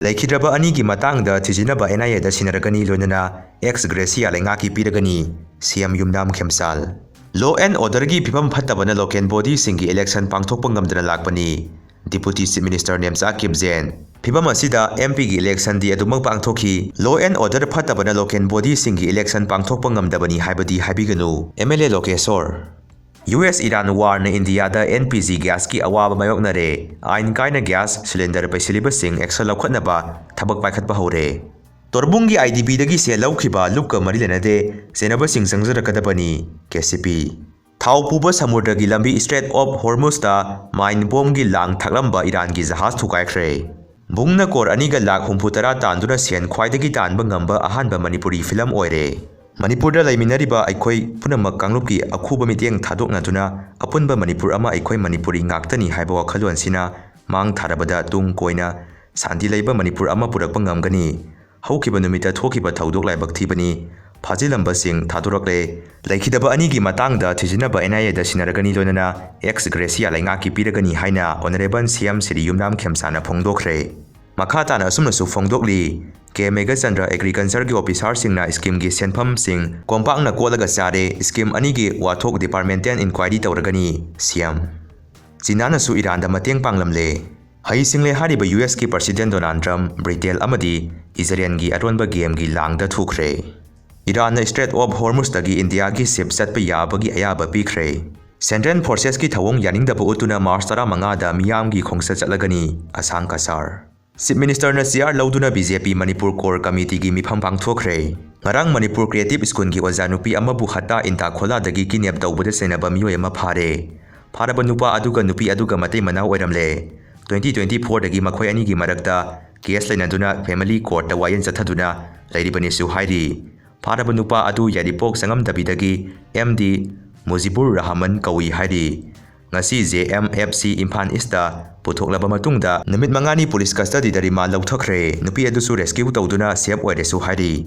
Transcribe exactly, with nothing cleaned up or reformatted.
ꯂꯩꯈꯤꯗ꯭ꯔꯕ ꯑꯅꯤꯒꯤ ꯃꯇꯥꯡꯗ ꯊꯤꯖꯤꯟꯅꯕ NIAꯗ ꯁꯤꯟꯅꯔꯒꯅꯤ, ꯂꯣꯏꯅꯅ ex gratia ꯂꯩꯉꯥꯛꯀꯤ ꯄꯤꯔꯒꯅꯤ, CM ꯌꯨꯝꯅꯥꯝ ꯈꯦꯝꯆꯥꯜ꯫ Law and orderꯒꯤ ꯐꯤꯕꯝ ꯐꯠꯇꯕꯅ local bodyꯁꯤꯡꯒꯤ election ꯄꯥꯡꯊꯣꯛꯄ ꯉꯝꯗꯅ ꯂꯥꯛꯄꯅꯤ, Deputy Chief Minister ꯅꯦꯝꯆꯥ ꯀꯤꯞꯖꯦꯟ꯫ ꯐꯤꯕꯝ ꯑꯁꯤꯗ MPꯒꯤ electionꯗꯤ ꯑꯗꯨꯃꯛ ꯄꯥꯡꯊꯣꯛꯈꯤ꯫ Law and order ꯐꯠꯇꯕꯅ local bodyꯁꯤꯡꯒꯤ election ꯄꯥꯡꯊꯣꯛꯄ ꯉꯝꯗꯕꯅꯤ ꯍꯥꯏꯕꯗꯤ ꯍꯥꯏꯕꯤꯒꯅꯨ, MLA ꯂꯣꯀꯦꯁꯣꯔ꯫ US Iran warꯅ ꯏꯟꯗꯤꯌꯥꯗ NPG gasꯀꯤ ꯑꯋꯥꯕ ꯃꯥꯌꯣꯛꯅꯔꯦ꯫ ꯑꯥꯏꯟ ꯀꯥꯏꯅ gas cylinder ꯄꯩꯁꯤꯜꯂꯤꯕꯁꯤꯡ action ꯂꯧꯈꯠꯅꯕ ꯊꯕꯛ ꯄꯥꯏꯈꯠꯄ ꯍꯧꯔꯦ꯫ ꯇꯣꯔꯕꯨꯡꯒꯤ IDBꯗꯒꯤ ꯁꯦꯜ ꯂꯧꯈꯤꯕ ꯂꯨꯞꯀ ꯃꯔꯤ ꯂꯩꯅꯗꯦ ꯆꯦꯟꯅꯕꯁꯤꯡ ꯆꯪꯖꯔꯛꯀꯗꯕꯅꯤ, KCP꯫ ꯊꯥꯎ ꯄꯨꯕ ꯁꯃꯨꯗ꯭ꯔꯒꯤ ꯂꯝꯕꯤ Strait of Hormuzꯇ mine bombꯒꯤ ꯂꯥꯡ ꯊꯥꯛꯂꯝꯕ ꯏꯔꯥꯟꯒꯤ ꯖꯍꯥꯖ ꯊꯨꯒꯥꯏꯈ꯭ꯔꯦ꯫ ꯕꯨꯡꯅ ꯀꯣꯔ ꯑꯅꯤꯒ ꯂꯥꯈ ꯍꯨꯝꯐꯨ ꯇꯔꯥ ꯇꯥꯟꯗꯨꯅ ꯁꯦꯟ ꯈ꯭ꯋꯥꯏꯗꯒꯤ ꯇꯥꯟꯕ ꯉꯝꯕ ꯑꯍꯥꯟꯕ ꯃꯅꯤꯄꯨꯔꯤ ꯐꯤꯂꯝ ꯑꯣꯏꯔꯦ꯫ ꯃꯅꯤꯄꯨꯔꯗ ꯂꯩꯃꯤꯟꯅꯔꯤꯕ ꯑꯩꯈꯣꯏ ꯄꯨꯝꯅꯃꯛ ꯀꯥꯡꯂꯨꯞꯀꯤ ꯑꯈꯨꯕ ꯃꯤꯠꯌꯦꯡ ꯊꯥꯗꯣꯛꯅꯗꯨꯅ ꯑꯄꯨꯟꯕ ꯃꯅꯤꯄꯨꯔ ꯑꯃ ꯑꯩꯈꯣꯏ ꯃꯅꯤꯄꯨꯔꯤ ꯉꯥꯛꯇꯅꯤ ꯍꯥꯏꯕ ꯋꯥꯈꯜꯂꯣꯟꯁꯤꯅ ꯃꯥꯡ ꯊꯥꯔꯕꯗ ꯇꯨꯡ ꯀꯣꯏꯅ ꯁꯥꯟꯇꯤ ꯂꯩꯕ ꯃꯅꯤꯄꯨꯔ ꯑꯃ ꯄꯨꯔꯛꯄ ꯉꯝꯒꯅꯤ꯫ ꯍꯧꯈꯤꯕ ꯅꯨꯃꯤꯠꯇ ꯊꯣꯛꯈꯤꯕ ꯊꯧꯗꯣꯛ ꯂꯥꯏꯕꯛ ꯊꯤꯕꯅꯤ꯫ ꯐꯥꯖꯤꯜꯂꯝꯕꯁꯤꯡ ꯊꯥꯗꯣꯔꯛꯂꯦ꯫ ꯂꯩꯈꯤꯗꯕ ꯑꯅꯤꯒꯤ ꯃꯇꯥꯡꯗ ꯊꯤꯖꯤꯟꯅꯕ NIAꯗ ꯁꯤꯟꯅꯔꯒꯅꯤ, ꯂꯣꯏꯅꯅ ex gratia ꯂꯩꯉꯥꯛꯀꯤ ꯄꯤꯔꯒꯅꯤ ꯍꯥꯏꯅ Honourable CM ꯁ꯭ꯔꯤ ꯌꯨꯝꯅꯥꯝ ꯈꯦꯝꯆꯥꯅ ꯐꯣꯡꯗꯣꯛꯈ꯭ꯔꯦ꯫ ꯃꯈꯥ ꯇꯥꯅ ꯑꯁꯨꯝꯅꯁꯨ ꯐꯣꯡꯗꯣꯛꯂꯤ, K ꯃꯦꯘꯆꯟꯗ꯭ꯔ agricultureꯒꯤ officerꯁꯤꯡꯅ schemeꯒꯤ ꯁꯦꯟꯐꯝꯁꯤꯡ ꯀꯣꯝꯄꯥꯛꯅ ꯀꯣꯠꯂꯒ ꯆꯥꯔꯦ, scheme ꯑꯅꯤꯒꯤ ꯋꯥꯊꯣꯛ departmental inquiry ꯇꯧꯔꯒꯅꯤ, CM꯫ ꯆꯤꯅꯥꯅꯁꯨ ꯏꯔꯥꯟꯗ ꯃꯇꯦꯡ ꯄꯥꯡꯂꯝꯂꯦ꯫ ꯍꯩꯁꯤꯡꯂꯦ ꯍꯥꯏꯔꯤꯕ USꯀꯤ President Donald Trump, Britain ꯑꯃꯗꯤ ꯏꯖꯔꯦꯜꯒꯤ ꯑꯔꯣꯟꯕ gameꯒꯤ ꯂꯥꯡꯗ ꯊꯨꯈ꯭ꯔꯦ꯫ ꯏꯔꯥꯟꯅ Strait of Hormuzꯇꯒꯤ ꯏꯟꯗꯤꯌꯥꯒꯤ ship ꯆꯠꯄ ꯌꯥꯕꯒꯤ ꯑꯌꯥꯕ ꯄꯤꯈ꯭ꯔꯦ꯫ Central Forcesꯀꯤ ꯊꯧꯑꯣꯡ ꯌꯥꯅꯤꯡꯗꯕ ꯎꯠꯇꯨꯅ March ꯇꯔꯥꯃꯉꯥꯗ ꯃꯤꯌꯥꯝꯒꯤ ꯈꯣꯡꯆꯠ ꯆꯠꯂꯒꯅꯤ, ꯑꯁꯥꯡ ꯀꯁꯥꯔ꯫ Chief Ministerꯅ CR ꯂꯧꯗꯨꯅ BJP ꯃꯅꯤꯄꯨꯔ core committeeꯒꯤ ꯃꯤꯐꯝ ꯄꯥꯡꯊꯣꯛꯈ꯭ꯔꯦ꯫ ꯉꯔꯥꯡ ꯃꯅꯤꯄꯨꯔ Creative Schoolꯒꯤ ꯑꯣꯖꯥ ꯅꯨꯄꯤ ꯑꯃꯕꯨ ꯍꯠꯇꯥ ꯏꯟꯇꯥ ꯈꯣꯂꯥꯗꯒꯤ kidnap ꯇꯧꯕꯗ ꯆꯩꯅꯕ ꯃꯤꯑꯣꯏ ꯑꯃ ꯐꯥꯔꯦ꯫ ꯐꯥꯔꯕ ꯅꯨꯄꯥ ꯑꯗꯨꯒ ꯅꯨꯄꯤ ꯑꯗꯨꯒ ꯃꯇꯩ ꯃꯅꯥꯎ ꯑꯣꯏꯔꯝꯂꯦ꯫ Twenty twenty fourꯗꯒꯤ ꯃꯈꯣꯏ ꯑꯅꯤꯒꯤ ꯃꯔꯛꯇ case ꯂꯩꯅꯗꯨꯅ family courtꯇ ꯋꯥꯌꯦꯜ ꯆꯠꯊꯗꯨꯅ ꯂꯩꯔꯤꯕꯅꯤꯁꯨ ꯍꯥꯏꯔꯤ꯫ ꯐꯥꯔꯕ ꯅꯨꯄꯥ ꯑꯗꯨ ꯌꯥꯏꯔꯤꯄꯣꯛ ꯆꯪꯉꯝꯗꯕꯤꯗꯒꯤ MD ꯃꯨꯖꯤꯕꯨꯔ ꯔꯍꯃꯟ ꯀꯧꯏ ꯍꯥꯏꯔꯤ꯫ ꯉꯁꯤ JMFC ꯏꯝꯐꯥꯜ Eastꯇ ꯄꯨꯊꯣꯛꯂꯕ ꯃꯇꯨꯡꯗ ꯅꯨꯃꯤꯠ ꯃꯉꯥꯅꯤ police custodyꯗ remand ꯂꯧꯊꯈ꯭ꯔꯦ꯫ ꯅꯨꯄꯤ ꯑꯗꯨꯁꯨ rescue ꯇꯧꯗꯨꯅ safe ꯑꯣꯏꯔꯦꯁꯨ ꯍꯥꯏꯔꯤ꯫